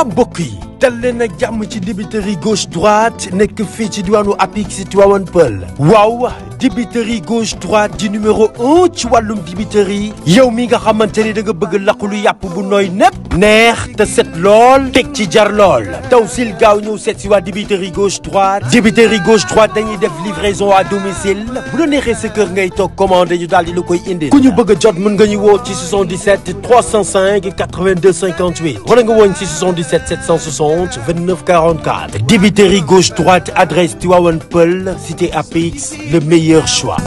mbokk yi dal leen ak jàmm ci dibiteri gauche droite nekk fii ci diwaanu Apix Tivaouane Peulh waaw dibiteri gauche droite di numéro 1 ci wàllum dibiteri yow mi nga xamante ni da nga bëgg laqulu yàpp bu nooy nepp neex te set lool teg ci jar lool taw sil gaaw ñëw seet si waa dibiteri gauche droite dañuy def livraison à domicile bu la neexee sa kër ngay toog commandé ñu daal di la koy indi ku ñu bëgg a jot mën nga ñu woo ci 77 305 82 58 wala nga woon ci 77 760 29 44 dibiteri gauche droite adresse Tivaouane Peulh cité Apix le meilleur choix.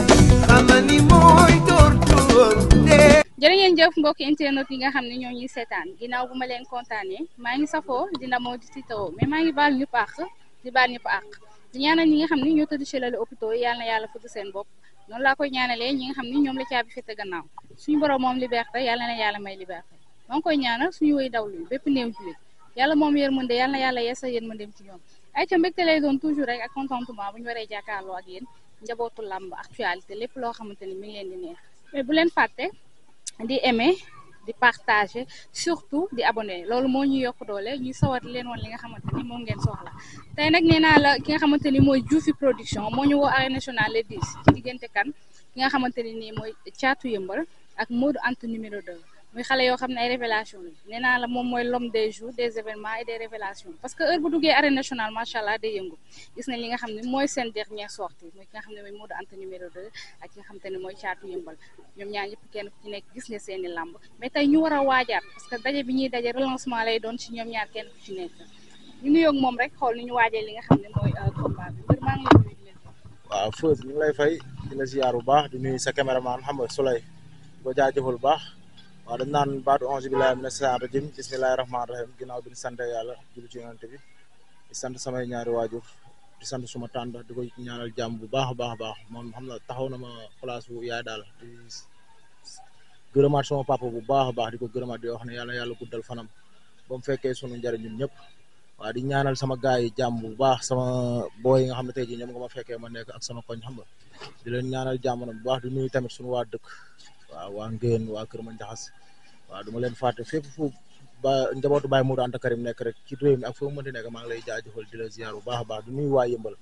jërë ngeen jëf mbokki internet yi nga xam ne ñoo ñuy seetaan ginnaaw bu ma leen kontaanee maa ngi safoo dina moo di titoo mais maa ngi baal ñëpp àq di baal ñëpp àq di ñaanal ñi nga xam ne ñoo tëdd ci lali hôpitaux yàlla na yàlla fëgg seen bopp noonu laa koy ñaanalee ñi nga xam ne ñoom la caabi fete gannaaw suñu borom moom liberté yàlla na yàlla may liberté maa ngi koy ñaanal suñu woy dawlu bépp néew julit yàlla moom yërmande yàlla na yàlla yeesa yërmandeem ci ñoom ay ca mbégte lay doon toujours rek ak contentement bu ñu waree jàkkaarloo ak yéen njabootu làmb actualité lépp loo xamante ni mi ngi leen di neex mais bu leen fàtte di aimer di partager surtout di abonné loolu moo ñuy yokk doole ñuy sawar leen woon li nga xamante ni moom ngeen soxla tey nag nee naa la ki nga xamante ni mooy Dioufy production moo ñu woo arène nationale le 10 ci diggante kan ki nga xamante ni nii mooy Caatu Yëmbal ak Modou Anta numéro 2 muy xale yoo xam ne ay révélation la nee naa la moom mooy l'homme des jours des événements et des révélations parce que heure bu duggee arène nationale macha allah day yëngu gis nañ li nga xam ne mooy seen dernière sortie mooy ki nga xam ne mooy Modou Anta numéro 2 ak ki nga xamante ne mooy Caatu Yëmbal ñoom ñaar ñëpp kenn ku ci nekk gis nga seeni làmb mais tey ñu war a waajaat parce que daje bi ñuy daje relancement lay doon ci ñoom ñaar kenn ku ci nekk ñu nuyoog moom rek xool ni ñu waajee li nga xam ne mooy combat bi mbir maa ngi lay nuyu di leen waaw Feuz ñu ngi lay fay di la ziar bu baax di nuyu sa caméraman xam nga Souley boo jaajëfal bu baax waaw dañ naan baatu onze billahi mina shaytaan rajim bismillahi rahmaani rahim ginnaaw bi ñu sant yàlla julli ci yonent bi di sant samay ñaari waajur di sant suma tànn di ko ñaanal jàmm bu baax a baax a baax moom xam na taxaw na ma place bu yaay daal di gërëmaat sama papa bu baax a baax di ko gërëmaat di wax ne yàlla guddal fanam ba mu fekkee sunu njëriñ ñun ñëpp waaw di ñaanal sama gars yi jàmm bu baax sama booy yi nga xam ne tey jii ñoom nga ma fekkee ma nekk ak sama koñ xam nga di leen ñaanal jàmm na bu baax di nuyu tamit suñu waa dëkk waaw waa Ngéen waa Kër Mandiakhas waaw du ma leen fàtte fépp fu ba njabootu Baye Modou Anta Karim nekk rek ci réew mi ak foo mënti nekk maa ngi lay jaajëfal di la ziar bu baax a baax di nuyu waa Yëmbal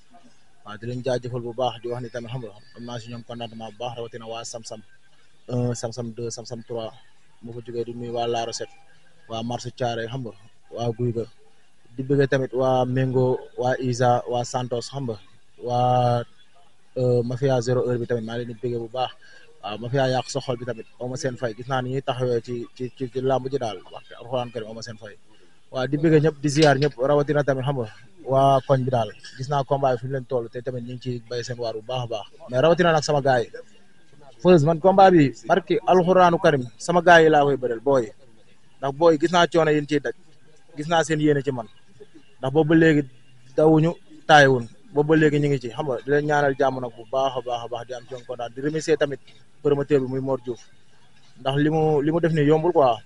waaw di leen jaajëfal bu baax di wax ni tamit xam nga am naa si ñoom contentement bu baax rawatina waa Samsam 1 Samsam 2 Samsam 3 moo ko jógee di nuyu waa Laaro 7 waa marché Thiaré xam nga waa Guy ga di bëgg tamit waa Mengo waa Isa waa Santos xam nga waa Mafia 0 heure bi tamit maa leen di bëgg bu baax waaw Mafia yàq sa xol bi tamit aw ma seen fay gis naa ni ñuy taxawee ci làmb ji daal waxte alxuraan karim aw ma seen fay waaw di bëgg ñëpp di ziar ñëpp rawatina tamit xam nga waa koñ bi daal gis naa combat yi fi ñu leen toll te tamit ñu ngi ci bay seen waar bu baax a baax mais rawatina nag sama gars yi Feuz man combat bi barki alxuraanu karim sama gars yi laa koy bëreel booy ndax booy gis naa coono yi ñu ciy daj gis naa seen yéene ci man ndax boobu ba léegi dawuñu taayewuñ boobu ba léegi ñu ngi ci xam nga di leen ñaanal jàmm nag bu baax a baax di am ci kontaan di remercier tamit promoteur bi muy Mor Diouf ndax li mu def nii yombul quoi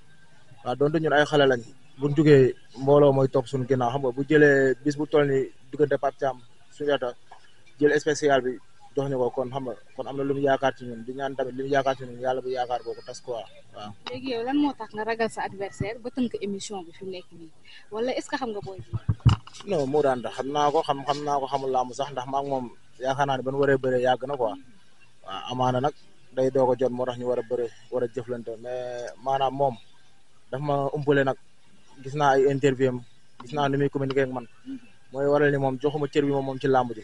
waaw donte ñun ay xale lañ buñ jugee mbooloo mooy topp suñu ginnaaw xam nga bu jëlee bis bu toll ni diggante Pape Thiam suñu yata jël spécial bi jox ñu ko kon xam nga kon am na lu mu yaakaar ci ñun di ñaan tamit li mu yaakaar ci ñun yàlla bu yaakaar boobu tas quoi waaw. léegi yow lan moo tax nga ragal sa adversaire ba tënk émission bi fi mu nekk nii wala est-ce que xam nga booy bi. non moo daan xam naa ko xamul laamu sax ndax maa ngi moom yaakaar naa ne ba nu waree bëree yàgg na quoi waaw amaana nag day doog a jot moo tax ñu war a bëre war a jëflante mais maanaam moom daf ma umpale nag gis naa ay interview am gis naa ni muy communiquer ak man mooy waral ni moom joxuma cër bi moom ci làmb ji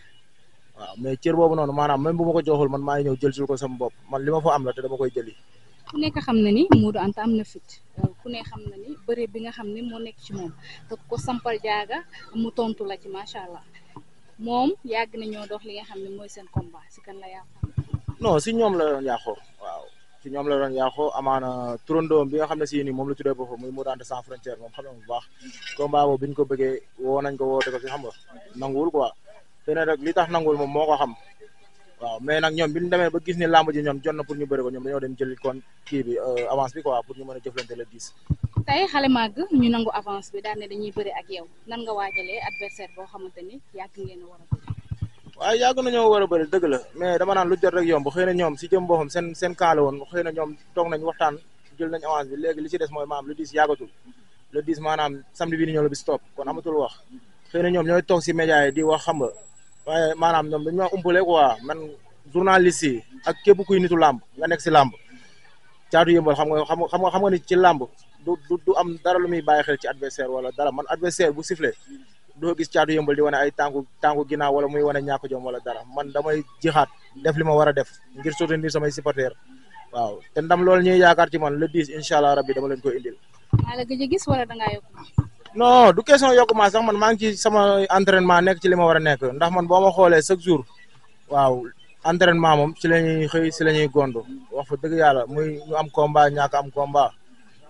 waaw mais cër boobu noonu maanaam même bu ma ko joxul man maa ngi ñëw jël sul ko sama bopp man li ma fa am la te dama koy jëli. ku nekk xam na ni Modou Anta am na fit ku ne xam na ni bëre bi nga xam ne moo nekk ci moom te ko sampal jaaga mu tontu la ci macha allah moom yàgg na ñoo dox li nga xam ne mooy seen combat si kan la yàqoo. non si ñoom la doon yàqoo waaw si ñoom la doon yàqoo amaana turandoom bi nga xam ne si nii moom la tuddee boppam muy Modou Anta sans frontière moom xam na bu baax combat boobu bi ñu ko bëggee woo nañ ko woote ko fi xam nga nanguwul quoi te ne rek li tax nanguwul moom moo ko xam. waaw mais nag ñoom bi ñu demee ba gis ni làmb ji ñoom jot na pour ñu bëri ko ñoom dañoo dem jël kon kii bi avance bi quoi pour ñu mën a jëflante le 10. tey xale màgg ñu nangu avance bi daal ne dañuy bëri ak yow nan nga waajalee adversaire boo xamante ni yàgg ngeen a war a bëri. waaye yàgg nañoo war a bëri dëgg la mais dama naan lu jot rek yomb xëy na ñoom si jëm boppam seen camp la woon xëy na ñoom toog nañ waxtaan jël nañ avance bi léegi li ci des mooy maam le 10 yàggatul le 10 maanaam samedi bii ni ñëw la bis topp kon amatul wax xëy na ñoom ñooy toog si média yi di wax xam nga waaye maanaam ñoom dañu ma umpale quoi man journaliste yi ak képp kuy nitu làmb nga nekk si làmb Caatu Yëmbal xam nga ni ci làmb du am dara lu muy bàyyi xel ci adversaire wala dara man adversaire bu sifflé doo gis Caatu Yëmbal di wane ay tànku ginnaaw wala muy wane ñàkk jom wala dara man damay jixaat def li ma war a def ngir soutenir samay supporters waaw te ndam loolu ñuy yaakaar ci man le 10 incha allah rabbi dama leen koy indil. maa la gëj a gis wala dangaa yokk non du question yokku ma sax man maa ngi ci sama entraînement nekk ci li ma war a nekk ndax man boo ma xoolee chaque jour waaw entraînement moom ci la ñuy xëy ci la ñuy gondo wax fa dëgg yàlla muy ñu am combat ñàkk am combat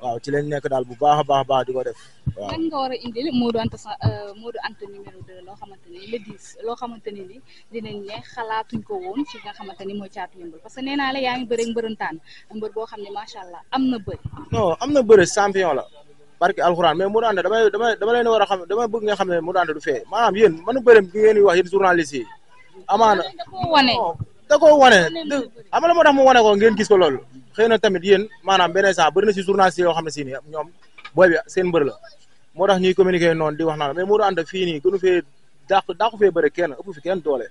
waaw ci lañ nekk daal bu baax a baax di ko def waaw. lan nga war a indil Modou Anta numéro 2 loo xamante ni le 10 loo xamante ni dinañ ne xalaatuñ ko woon ci nga xamante ni mooy Caatu Yëmbal parce que nee naa la yaa ngi bëri mbërëntaan mbër boo xam ne macha allah am na bëri. non am na bëri champion la barki alxuraan mais Modou Anta dama leen war a xam dama bëgg nga xam ne Modou Anta du fee maanaam yéen mënu bëri bi ngeen di wax yéen journaliste yi amaana da koo wane ama la moo tax mu wane ko ngeen gis ko loolu xëy na tamit yéen maanaam benn saa bëri na si journaliste yoo xam ne si ni ñoom booy bi seen mbër la moo tax ñuy communiquer noonu di wax naan mais Modou Anta fii nii gënu fee dàqu fee bëri kenn ëpp fi kenn doole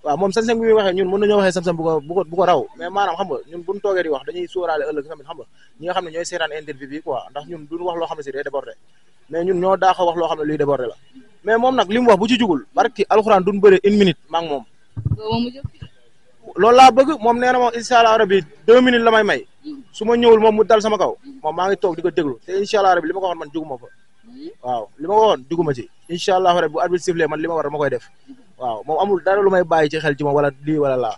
waaw moom sañ-sañ bi muy waxee ñun mën nañoo waxee sañ-sañ bu ko raw mais maanaam xam nga ñun buñ toogee di wax dañuy sóoraale ëllëg tamit xam nga ñi nga xam ne ñooy seetaan interview bi quoi ndax ñun duñ wax loo xam ne si day débordé mais ñun ñoo daax a wax loo xam ne luy débordé la mais moom nag li mu wax bu ci jugul barki alxuraan duñ bëre une minute maa ngi moom loolu laa bëgg moom nee na moom incha allah rabi 2 minutes la may su ma ñëwul moom mu dal sama kaw moom maa ngi toog di ko déglu te incha allah rabi li ma ko waxoon man juguma fa waaw li ma ko waxoon juguma ci incha allah rabi bu arbitre sifflé man li ma war dama koy def waaw moom amul dara lu may bàyyi ci xel ci moom wala lii wala laa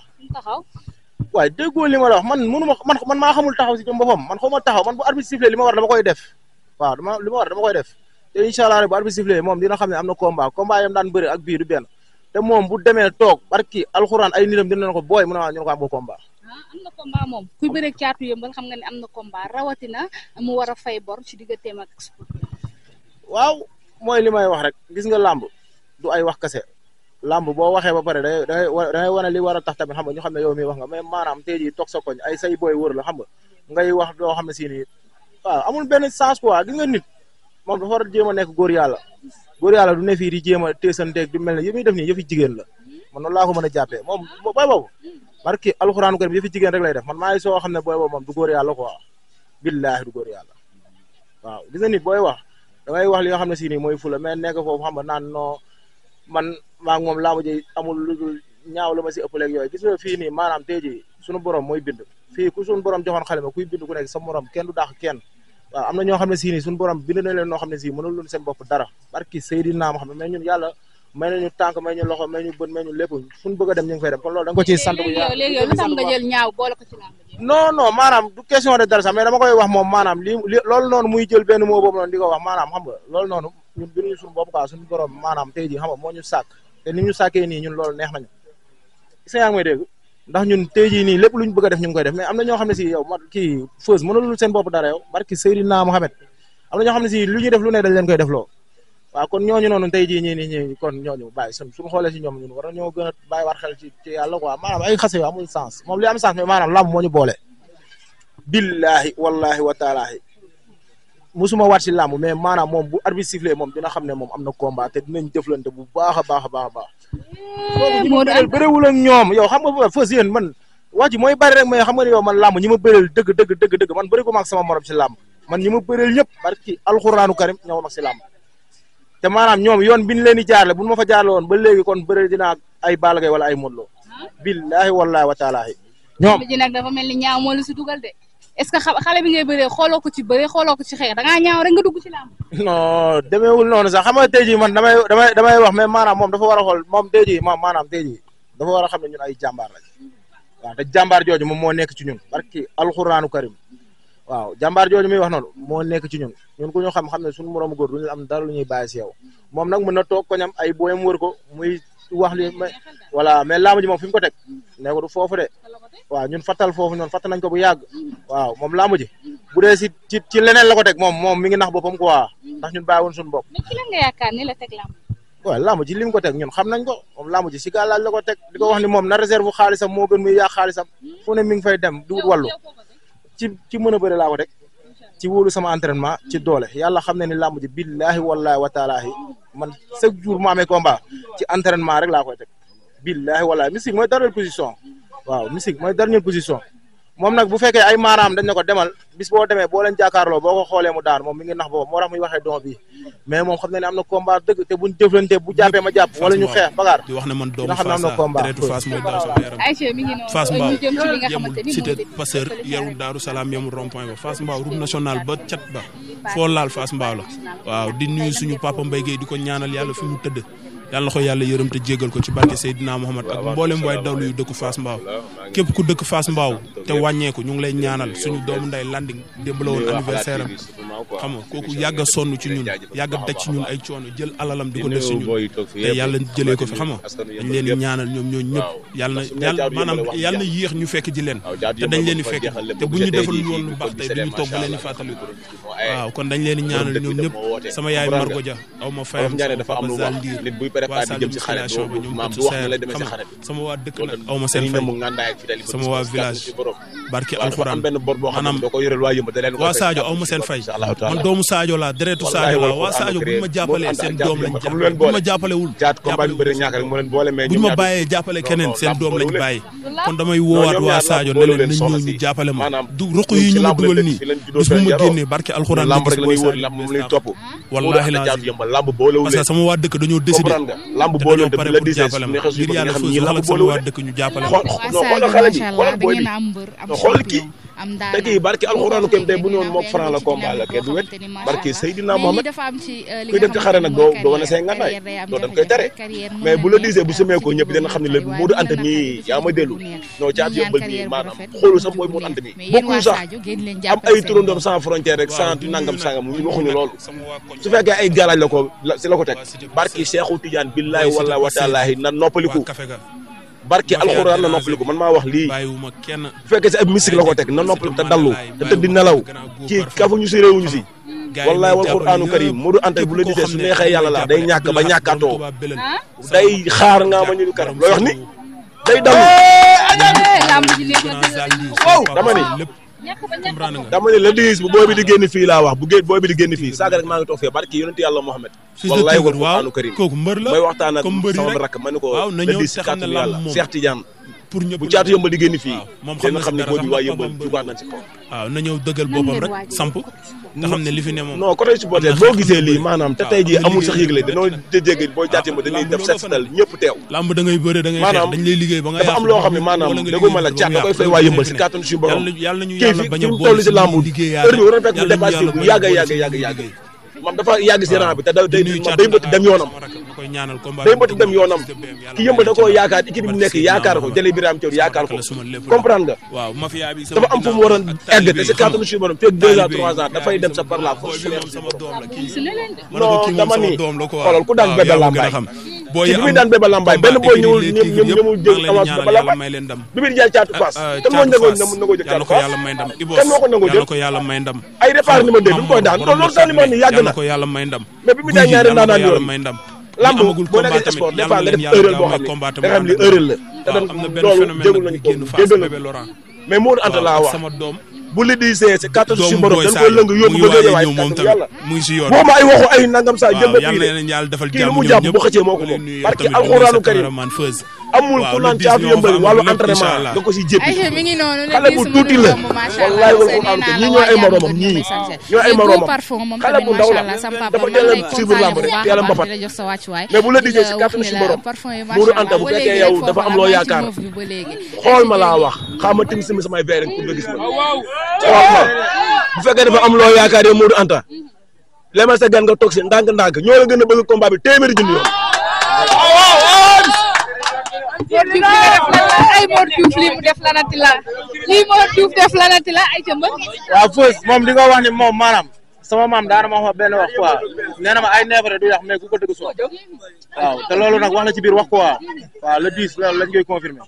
waaye déggoo li ma la wax man mënu ma man maa xamul taxaw si jëm boppam man xaw ma taxaw man bu arbitre sifflé li ma war dama koy def waaw li ma war dama koy def te incha allah rabi bu arbitre sifflé moom dina xam ne am na combat yam daan bëri ak bii du benn te moom bu demee toog barki alxuraan ay nitam dina ko booy mu ne ñu ko am ko combat. am na combat moom kuy bëre Caatu Yëmbal xam nga ne am na combat rawatina mu war a fay bor ci digganteem ak sport. waaw mooy li may wax rek gis nga làmb du ay wax kese làmb boo waxee ba pare dangay wane li war a tax tamit xam nga ñu xam ne yow mi wax nga mais maanaam tey jii toog sa koñ ay say booy wër la xam nga ngay wax doo xam ne si nii waaw amul benn sens quoi gis nga nit moom dafa war a jéem a nekk góor yàlla. góor yàlla du ne fii di jéem a teesanteeg du mel ne yëf yi def nii yëfi jigéen la man noonu laa ko mën a jàppee moom booy boobu barki alxuraanu karim yëfi jigéen rek lay def man maa ngi soo xam ne booy boobu moom du góor yàlla quoi billaahi du góor yàlla waaw gis nga nit booy wax da ngay wax li nga xam ne si nii mooy fula mais nekk foofu xam nga naan non man maa ngi moom laa ma ji amul lu dul ñaaw la ma si ëppaleeg yooyu gis nga fii nii maanaam tey jii suñu borom mooy bind fii ku suñu borom joxoon xale ma kuy bind ku nekk sa morom kenn du daax kenn waaw am na ñoo xam ne si nii suñu borom bind na leen noo xam ne si mënul luñ seen bopp dara barki Seydina ma xam ne mais ñun yàlla may nañu tànk may ñu loxo may ñu bët may ñu lépp suñu bëgg a dem ñu ngi fay dem kon loolu da nga ko ciy sant bu léegi yow lu tax nga jël ñaaw boole ko ci làmb ji non maanaam du question de dara sax mais dama koy wax moom maanaam li loolu noonu muy jël benn moo boobu noonu di ko wax maanaam xam nga loolu noonu ñun biruñu suñu bopp quoi suñu borom maanaam tey jii xam nga moo ñu sàkk te ni ñu sàkkee nii ñun loolu neex nañu gis yaa ngi may dégg ndax ñun tey jii nii lépp luñ bëgg a def ñu ngi koy def mais am na ñoo xam ne si yow ma kii feuse mënul seen bopp dara yow barki Seydina Mohamed am na ñoo xam ne si lu ñuy def lu ne dañ leen koy def loo waaw kon ñooñu noonu tey jii ñii kon ñooñu bàyyi suñu xoolee si ñoom ñun war nañoo gën a bàyyi war xel ci yàlla quoi maanaam ay xase yu amul sens moom li am sens mais maanaam lamb moo ñu boole billahi wallahi wa taalaahi musuma waat si lamb mais maanaam moom bu arbitre sifflé moom dina xam ne moom am na combat te dinañ jëflante bu baax a baax a baax a baax moo dal bëriwul ak ñoom yow xam nga fas yéen man wax ji mooy bari rek mais xam nga ne yow man lamb ñi ma bëreel dëgg man bëri ko maag sama morom si lamb man ñi ma bëreel ñëpp barki alxuraanu karim ñoo mag si lamb te maanaam ñoom yoon bi ñu leen di jaarle bu ñu ma fa jaarle woon ba léegi kon bëre dinaa ay Balla Gaye wala ay Modou Lo billahi wallahi wa taalaahi ñoom ji nag dafa mel ni ñaaw moo la si dugal de est-ce que xale bi ngay bëree xooloo ko ci bëre xooloo ko ci xeex da ngaa ñaaw rek nga dugg ci làmb non demeewul noonu sax xam nga tey jii man damay wax mais maanaam moom dafa war a xool moom tey jii maanaam tey jii dafa war a xam ne ñun ay jàmbaar lañ waaw te jàmbaar jooju moom moo nekk ci ñun barki alxuraanu karim waaw jàmbaar jooju muy wax noonu moo nekk ci ñun ku ñu xam ne suñu moroomu góor duñu am dara lu ñuy bàyyi si yow moom nag mën na toog ko ñam ay booyam wër ko muy wax li voilà mais laamu ji moom fi mu ko teg ne ko du foofu de waaw ñun fattal foofu noonu fatt nañ ko bu yàgg waaw moom laamu ji bu dee ci leneen la ko teg moom mi ngi nax boppam quoi ndax ñun bàyyi woon suñu bopp mais ci lan nga yaakaar ni la teg laamu waaw laamu ji li mu ko teg ñun xam nañ ko moom laamu ji si gàllaaj la ko teg di ko wax ni moom na réserve xaalisam moo gën muy yàq xaalisam fu ne mi ngi fay dem di wut wàllu ci mën a bëri laa ko teg ci wóolu sama entraînement ci doole yàlla xam ne ni làmb ji billahi wallahi wa taalaahi man chaque jour mu amee combat ci entraînement rek laa koy teg billahi wallahi mystique mooy dernière position waaw mystique mooy dernière position moom nag bu fekkee ay maanaam dañ ne ko demal bis boo demee boo leen jàkkaarloo boo ko xoolee mu daan moom mi ngi nax boobu moo tax muy waxee don bi mais moom xam ne ne am na combat dëgg te buñ jëflante bu jàppee ma jàpp wala ñu xeex bagaar di wax ne man doomu dina xam ne am na combat deretu Fass mooy daw sama yaram Fass Mbao yemul cité Passeur yarul Daaru Salaam yemul rond-point ba Fass Mbao route nationale ba cat ba foo laal Fass Mbao la waaw di nuyu suñu papa Mbaye Gueye di ko ñaanal yàlla fi mu tëdd yàlla na ko yàlla yërëm te jégal ko ci barke Seydina Mohamed ak mboolem waay dawlu yu dëkk Fass Mbao képp ku dëkk Fass Mbao te wàññeeku ñu ngi lay ñaanal suñu doomu nday landing démb la woon anniversaire am xam nga kooku yàgg a sonn ci ñun yàgg a daj ci ñun ay coono jël alalam di ko def si ñun te yàlla jëlee ko fi xam nga dañ leen di ñaanal ñoom ñooñu ñëpp yàlla maanaam yàlla na yéex ñu fekk ji leen te dañ leen di fekk te bu ñu defal yoon lu baax tey duñu toog ba leen di fàttaliku waaw kon dañ leen di ñaanal ñoom ñëpp sama yaay Margo Dia aw ma fayam Papa Zal Ndiir waa Saloum Création ba ñoom Fatou Seye sama waa dëkk nag aw ma seen fay sama waa village barki alxuraan maanaam waa Sadio aw ma seen fay man doomu Sadio laa deretu Sadio laa waa Sadio bu ñu ma jàppalee seen doom lañ jàppale bu ñu ma jàppalewul bu ñu ma bàyyee jàppale keneen seen doom lañ bàyyi kon damay woowaat waa Sadio ne leen nañ ñëw ñu jàppale ma du ruq yi ñu ma dugal nii bis bu ma génnee barki alxuraan la gis wallaahi laa parce que sama waa dëkk dañoo décidé lamb boo leen def la disee jàppale ma ngir yàlla foofu waxal sama waa dëkk ñu jàppale ma xool xale bi xool booy bi xool kii te kii barki alxuraanu kenn tey bu ñëwoon mook Franc la combat la kenn du wet barki Seydina Mohamed kuy dem ci xare nag doo wane say ngànnaay doo dañ koy tere mais bu la disee bu semee ko ñëpp dina xam ne la Modou Anta nii yaa ma dellu non caat yombal nii maanaam xoolu sax mooy Modou Anta mi bokkul sax am ay turandoom sans frontière rek sans nangam sangam ñun waxuñu loolu su fekkee ay galaaj la ko si la ko teg barki Cheikhou Tidiane billahi wala wataalaahi na noppaliku barki alxuraan na noppaliku man maa wax lii bu fekkee si ab mystique la ko teg na noppaliku te dallu te tëdd nelaw ci kafuñu si réewuñu si wallahi wal qur'aanu karim Modou Anta bu la disee su neexee yàlla la day ñàkk ba ñàkkaatoo day xaar nga ma ñu kanam looy wax ni day dallu dama ni la diis bu booy bi di génn fii laa wax bu booy bi di génn fii saaga rek maa ngi toog fee barki yonent yàlla Muhammad wallahi wal qur'aanu karim kooku mbër la may waxtaan ak sama rakk ma ne ko la diis si kàttan yàlla Cheikh Tidiane bu caatu yëmbal di génn fii dina xam ne boo bi waa yëmbal jugaat nañ si kaw waaw na ñëw dëggal boppam rek samp te xam ne li fi ne moom non côté supporter boo gisee lii maanaam te tey jii amul sax yëgle dañoo jéggi boo caatu yëmbal dañuy def set setal ñëpp teew lamb da ngay bëre da ngay xeex dañ lay liggéey ba nga dafa am loo xam ne maanaam déggu ma la caat da koy fay waa yëmbal si kàttan suñu borom yàlla nañu kii yàlla fi bañ fi a mu boole toll si lamb heure bi war na fekk mu dépassé bu yàgg moom dafa yàgg si rang bi te day mbëtt dem yoonam day mbëtt dem yoonam ki yëmbal da koo yaakaar équipe bi nekk yaakaar ko jële Birame Thiaw yaakaar ko comprendre nga dafa am fu mu waroon egg te si kàttanu suñu borom fekk 2 ans 3 ans dafay dem sa par la force non dama ni xoolal ku daan Bébé Lambaye booy ci bi muy daan Bébé Lambaye benn booy ñëwul jël avance Bébé Lambaye bi muy jaay caatu Fass kan moo nangoo jël caatu Fass kan moo ko nangoo jël ay départ ni ma dee bi mu koy daan loolu sax li ma ni yàgg na mais bi muy daan ñaari ndaanaan yooyu lamb boo nekkee sport des fois nga def erreur boo xam ne da nga xam ni erreur la te dan loolu jégul nañu ko jéggal na mais Modou Anta laa wax bu li di see si kàttan si borom dañ ko lëng yóbbu ba léegi waaye kàttan yàlla boo ma ay waxu ay nangam saa jël ba kii lu mu jàpp bu xëccee moo ko moom parce que alxuraanu karim amul ku naan caatu yëmbal wàllu entraînement da ko si jéppi xale bu tuuti la wallaay wal alxuraanu karim ñii ñooy ay moromam ñii ñooy ay moromam xale bu ndaw la dafa teel a suivre lamb rek teel a mbapat mais bu la di see si kàttan si borom Modou Anta bu fekkee yow dafa am loo yaakaar xool ma laa wax xaama tim simi samay verre pour nga gis ma xool ma bu fekkee dafa am loo yaakaar yow Modou Anta lemal sa gan nga toog si ndànk-ndànk ñoo la gën a bëgg combat bi téeméeri junni yoon ay Mor Diouf lii mu def lanati la lii Mor Diouf def lanati la ay ca mbër waaw Feuz moom li nga wax ni moom maanaam sama maam daana ma wax benn wax quoi nee na ma ay neefare du yàq mais ku ko dëgg suuf waaw te loolu nag wax na ci biir wax quoi waaw le 10 loolu lañ koy confirmer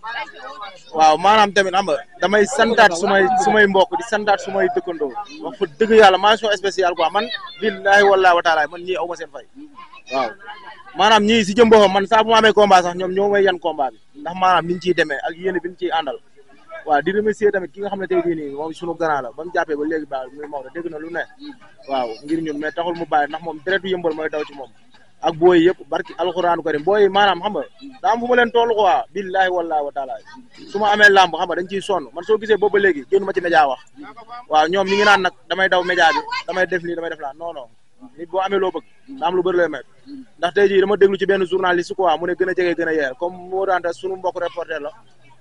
waaw maanaam tamit xam nga damay santaat sumay mbokk di santaat sumay dëkkandoo wax fa dëgg yàlla mention spéciale quoi man billahi wallahi wa taala man ñii aw ma seen fay waaw maanaam ñii si jëm boppam man saa bu ma amee combat sax ñoom ñoo may yan combat bi ndax maanaam niñ ciy demee ak yéen bi ñu ciy àndal waaw di remercier tamit ki nga xam ne tey jii nii moom sunu grand la ba mu jàppee ba léegi baax muy Maodo dégg na lu ne waaw ngir ñun mais taxul mu bàyyi ndax moom deretu yëmbal mooy daw ci moom ak booy yëpp barki alxuraanu karim booy maanaam xam nga daa am fu ma leen toll quoi billahi wallahi wa taala su ma amee làmb xam nga dañ ciy sonn man soo gisee boobu ba léegi génn ma ci média wax waaw ñoom ñi ngi naan nag damay daw média bi damay def lii damay def laa non non nit boo amee loo bëgg daa am lu bëri lay met ndax tey jii dama déglu ci benn journaliste quoi mu ne gën a jege gën a yeer comme moo daanta suñu mbokk reporter la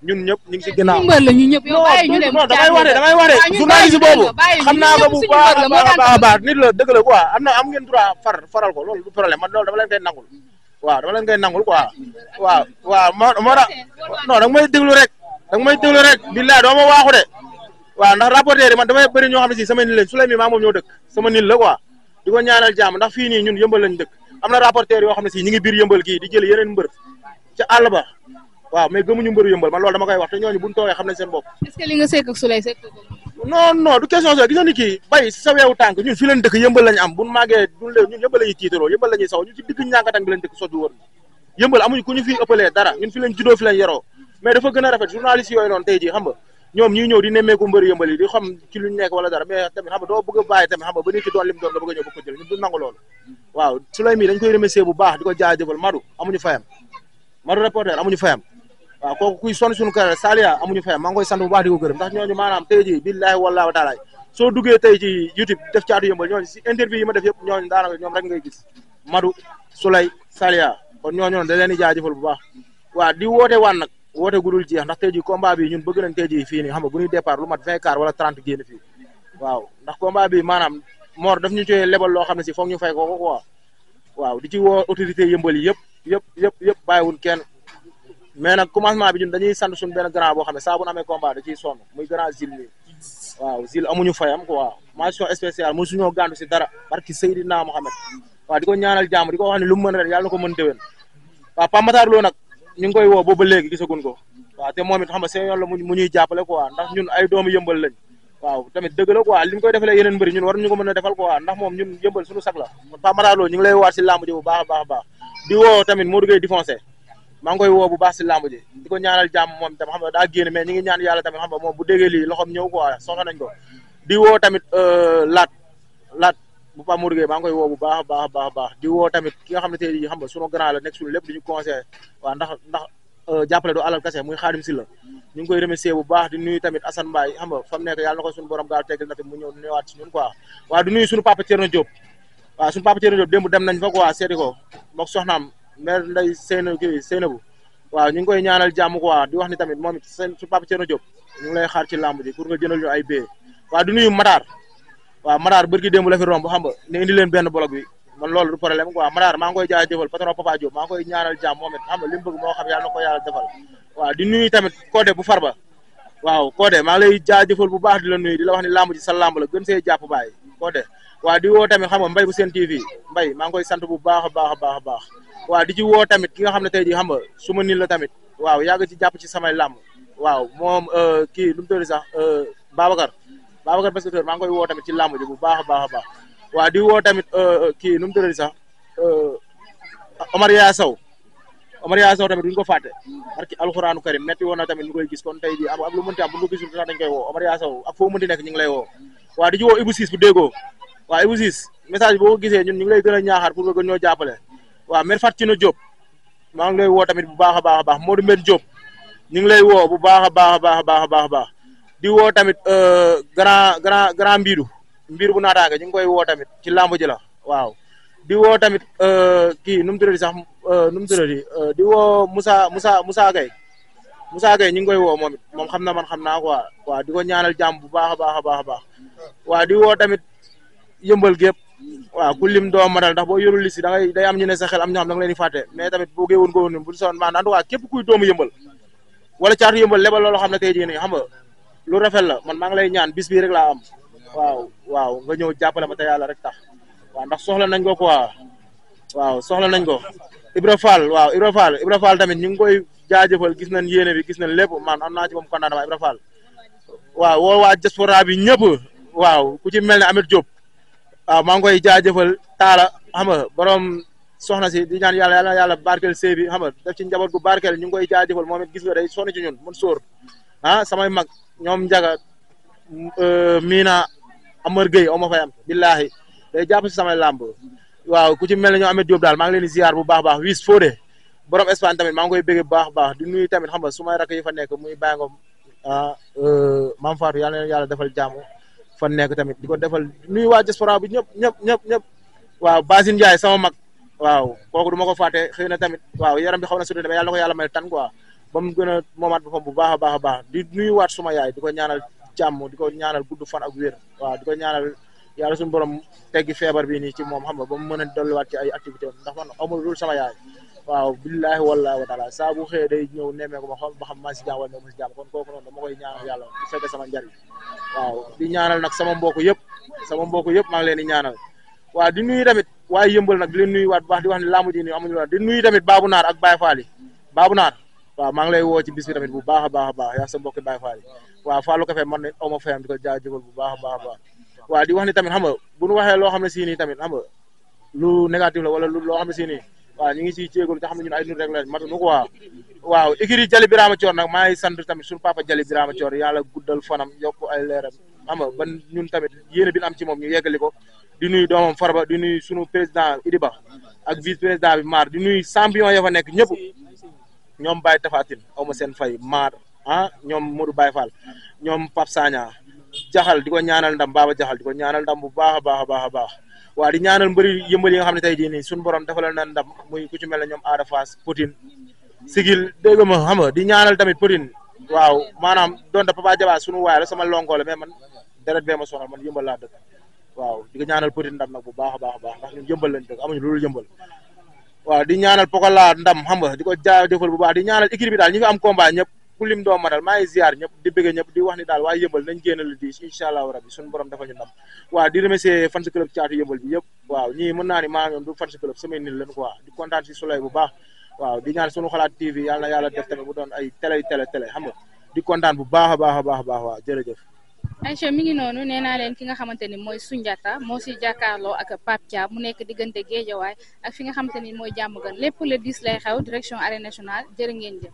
ñun ñëpp ñu ngi si ginnaaw non damay wax de journaliste boobu xam naa ko bu baax a baax nit la dëgg la quoi am ngeen droit faral ko loolu du problème man loolu dama leen koy nangul waaw dama leen koy nangul quoi waaw moo tax non da nga may déglu rek billahi doo ma waaxu de waaw ndax rapporteur yi man damay bëri ñoo xam ne si sama nit lañ su lay mi maa moom ñoo dëkk sama nit la quoi di ko ñaanal jàmm ndax fii nii ñun yëmbal lañ dëkk am na rapporteur yoo xam ne si ñi ngi biir yëmbal gii di jël yeneen mbër ca àll ba waaw mais gëmuñu mbëru yëmbal man loolu dama koy wax te ñooñu buñ toogee xam nañ seen bopp. est-ce que li nga sekk ak Souleye sekk ko non du question so gis nga ni kii bay sa weewu tànk ñun fi leen dëkk yëmbal lañ am buñ màggee ñun yëmbal lañuy tiitaroo yëmbal lañuy saw ñun ci digg ñànkatang bi lañ dëkk soddu wër yëmbal amuñu ku ñu fi ëppalee dara ñun fi lañ juddoo fi lañ yeroo mais dafa gën a rafet journaliste yooyu noonu tey jii xam nga ñoom ñuy ñëw di nemmeeku mbëru yëmbal yi di xam ci luñ nekk wala dara mais tamit xam nga doo bëgg a bàyyi tamit xam nga ba nit ki doon lim doon nga bëgg a ñëw bëgg ko jël ñun du nangu loolu waaw Souleye mi dañ koy remercier bu baax di ko jaajëfal Madou amuñu fayam Madou reporter amuñu fayam waaw kooku kuy sonn suñu kër Salia amuñu fayam maa ngi koy sant bu baax di ko gërëm ndax ñooñu maanaam tey jii billahi wallahi wa taala soo duggee tey ci YouTube def caatu yëmbal ñooñu si interview yi ma def yëpp ñooñu daanaka ñoom rek ngay gis Madou Souleye Salia kon ñooñu da leen di jaajëfal bu baax waaw di woote waan nag woote gudul jeex ndax tey jii combat bi ñun bëgg nañ tey jii fii nii xam nga bu ñuy départ lu mat 20 car wala 30 génn fii waaw ndax combat bi maanaam Mor daf ñu cee lebal loo xam ne si foog ñu fay ko quoi waaw di ci woo autorité yëmbal yi yëpp bàyyiwul kenn mais nag commencement bi ñun dañuy sant suñu benn grand boo xam ne saa bu ñu amee combat da ciy sonn muy grand Zil nii waaw Zil amuñu fayam quoi mention spéciale mu suñoo gàndu si dara barki Seydina Mohamed waaw di ko ñaanal jàmm di ko wax ne lu mu mën ren yàlla na ko mën déwén waaw Pape Matar Lo nag ñu ngi koy woo boobu ba léegi gisaguñ ko waaw te moom it xam nga seen yoon la mu ñuy jàppale quoi ndax ñun ay doomu yëmbal lañ waaw tamit dëgg la quoi li mu koy defalee yeneen mbëri ñun war ñu ko mën a defal quoi ndax moom ñun yëmbal suñu sag la Pape Matar Lo ñu ngi lay waat si làmb ji bu baax a baax di woo tamit Modou Gueye Difoncé maa ngi koy woo bu baax si làmb ji di ko ñaanal jàmm moom tam xam nga daa génn mais ñi ngi ñaan yàlla tamit xam nga moom bu déggee lii loxoom ñëw quoi soxla nañ ko di woo tamit laat bu Pape Modou Gueye maa ngi koy woo bu baax a baax di woo tamit ki nga xam ne tey jii xam nga sunu grand la nekk suñu lépp di ñu conseillé waaw ndax jàppale du alal kase muy Xaadim Sylla ñu ngi koy remercier bu baax di nuyu tamit Assane Mbaye xam nga fa mu nekk yàlla na ko suñu borom gaal teggal na fi mu ñëw ñëwaat si ñun quoi waaw di nuyu suñu papa Thierno Diop waaw suñu papa Thierno Diop démb dem nañ fa quoi seeti ko mook soxnaam mère Ndeye Seynabou waaw ñu ngi koy ñaanal jàmm quoi di wax ni tamit moom it suñu papa Thierno Diop ñu ngi lay xaar ci làmb ji pour nga jëndal ñu ay bee waaw di nuyu Matar waaw Matar bërki démb la fi romb xam nga ne indi leen benn bloc bi man loolu du problème quoi Matar maa ngi koy jaajëfal patron Papa Diop maa ngi koy ñaanal jàmm moom it xam nga li mu bëgg moo xam yàlla na ko yàlla defal waaw di nuyu tamit Codé bu Farba waaw Codé maa ngi lay jaajëfal bu baax di la nuyu di la wax ni làmb ji sa làmb la gën see jàpp baay Codé waaw di woo tamit xam nga Mbaye bu Sen TV Mbaye maa ngi koy sant bu baax a baax waaw di ci woo tamit ki nga xam ne tey jii xam nga su ma nit la tamit waaw yàgg ci jàpp ci samay làmb waaw moom kii lu mu tëdd sax Babacar Basketteur maa ngi koy woo tamit ci làmb ji bu baax a baax waaw di woo tamit kii nu mu tëdd sax Omar Yaa Sow tamit duñ ko fàtte parce que alxuraanu karim metti woon na tamit ñu koy gis kon tey jii ak lu mënti am bu ñu ko gisul sax dañ koy woo Omar Yaa Sow ak foo mënti nekk ñu ngi lay woo waaw di ci woo Ibou Ciss bu déggoo waaw Ibou Ciss message boo ko gisee ñun ñu ngi lay gën a ñaaxaar pour nga gën ñoo jàppale waaw Mère Fatou Cino Diop maa ngi lay woo tamit bu baax a baax Modou Mbène Diop ñu ngi lay woo bu baax a baax di woo tamit grand mbiidu bu naataange ñu ngi koy woo tamit ci làmb ji la waaw di woo tamit kii nu mu tuddati sax di woo Moussa Gueye ñu ngi koy woo moom it moom xam na man xam naa quoi waaw di ko ñaanal jàmm bu baax a baax waaw di woo tamit yëmbal gépp waaw ku lim doo matal ndax boo yorul liste day am ñu ne sa xel am ñoo xam da nga leen di fàtte mais tamit boo géewoon ko woon bu soon maanaam en tout cas képp kuy doomu yëmbal wala caatu yëmbal lebal loolu xam ne tey jii nii xam nga lu rafet la man maa ngi lay ñaan bis bii rek laa am waaw nga ñëw jàppale ma te yàlla rek tax waaw ndax soxla nañ ko quoi waaw soxla nañ ko Ibra Fall tamit ñu ngi koy jaajëfal gis nañ yéene bi gis nañ lépp man am naa ci moom kontaan Ibra Fall waaw woo waa diaspora bi ñëpp waaw ku ci mel ne Ameth Diop waaw maa ngi koy jaajëfal taala xam nga borom soxna si di ñaan yàlla barkeel sëy bi xam nga def ci njaboot gu barkeel ñu ngi koy jaajëfal moom it gis nga day sonn ci ñun mun sóor samay mag ñoom Njaga Mina Amar Gueye o ma fay am billahi day jàpp si samay làmb waaw ku ci mel ne ñoo Ameth Diop daal maa ngi leen di ziar bu baax baax Wiss Fodé borom Espagne tamit maa ngi koy bëgg bu baax baax di nuyu tamit xam nga su may rakk yi fa nekk muy bàyyi ngom Mame Fatou yàlla na leen yàlla defal jàmm fa nekk tamit di ko defal nuyu waa diaspora bi ñëpp waaw Basine Ndiaye sama mag waaw kooku du ma ko fàtte xëy na tamit waaw yaram bi xaw na sudé mais yàlla na ko yàlla may tan quoi ba mu gën a moomaat boppam bu baax a baax di nuyuwaat suma yaay di ko ñaanal jàmm di ko ñaanal gudd fan ak wér waaw di ko ñaanal yàlla suñu borom teggi feebar bi nii ci moom xam nga ba mu mën a dolliwaat ci ay activité ndax man amul dul sama yaay waaw billahi wallahi wa taala saa bu xëyee day ñëw nemmee ko ma xool ba xam maa si jàmm wala ma si jàmm kon kooku noonu dama koy ñaanal yàlla bu fekkee sama njariñ waaw di ñaanal nag sama mbokk yëpp maa ngi leen di ñaanal waaw di nuyu tamit waaye yëmbal nag di leen nuyu waat bu baax di wax ne laamu ji nii amuñu waat di nuyu tamit Babou Naar ak Baye Fall yi Babou Naar waaw maa ngi lay woo ci bis bi tamit bu baax a baax yaa sa mbokki Baye Fall yi waaw Fallou Café man ne aw ma fayam di ko jaajëfal bu baax a baax waaw di wax ni tamit xam nga bu ñu waxee loo xam ne si nii tamit xam nga lu négatif la wala loo xam ne si nii waaw ñu ngi siy jéegalu te xam ne ñun ay nit rek la matunu ko waaw écurie Jali Birama Thior nag maa ngi sant tamit suñu papa Jali Birama Thior yàlla guddal fanam yokk ay leeram xam nga ban ñun tamit yéene bi am ci moom ñu yeggali ko di nuyu doomam Farba di nuyu sunu président Idiba ak vice président bi Mar di nuyu champion ya fa nekk ñëpp ñoom Baye Tafatine aw ma seen fay Mar ñoom Modou Baye Fall ñoom Pape Sagna jaxal di ko ñaanal ndam Baba jaxal di ko ñaanal ndam bu baax a baax waaw di ñaanal mbëri yëmbal yi nga xam ne tey jii nii suñu borom defalal na ndam muy ku ci mel ne ñoom Ada Fass Poutine sigil dégg ma xam nga di ñaanal tamit Poutine waaw maanaam donte Papa Jaba suñu waay la sama lonko la mais man deret bee ma sonal man yëmbal laa dëkk waaw di ko ñaanal Poutine ndam nag bu baax a baax ndax ñun yëmbal lañ dëkk amuñu loolu yëmbal waaw di ñaanal Pokola ndam xam nga di ko jaajëfal bu baax di ñaanal équipe bi daal ñi fi am combat ñëpp ku lim doo matal maa ngi ziar ñëpp di bëgg ñëpp di wax ni daal waaye yëmbal nañ génn la di incha allahu rabbi suñu borom dafa ñu ndam waaw di remercier fans club caatu yëmbal bi yëpp waaw ñii mën naa ni maa ñoom du fans club samay nit leen quoi di kontaan si Souley bu baax waaw di ñaan suñu xalaat TV yàlla na yàlla def tamit mu doon ay télé xam nga di kontaan bu baax a baax waaw jërëjëf Aïcha mi ngi noonu nee naa leen ki nga xamante ni mooy Soundiata moo si jàkkaarloo ak Pape Thiam mu nekk diggante Guédiawaye ak fi nga xamante ni mooy Diamaguène lépp le 10 lay xew direction arène nationale jërë ngeen jëf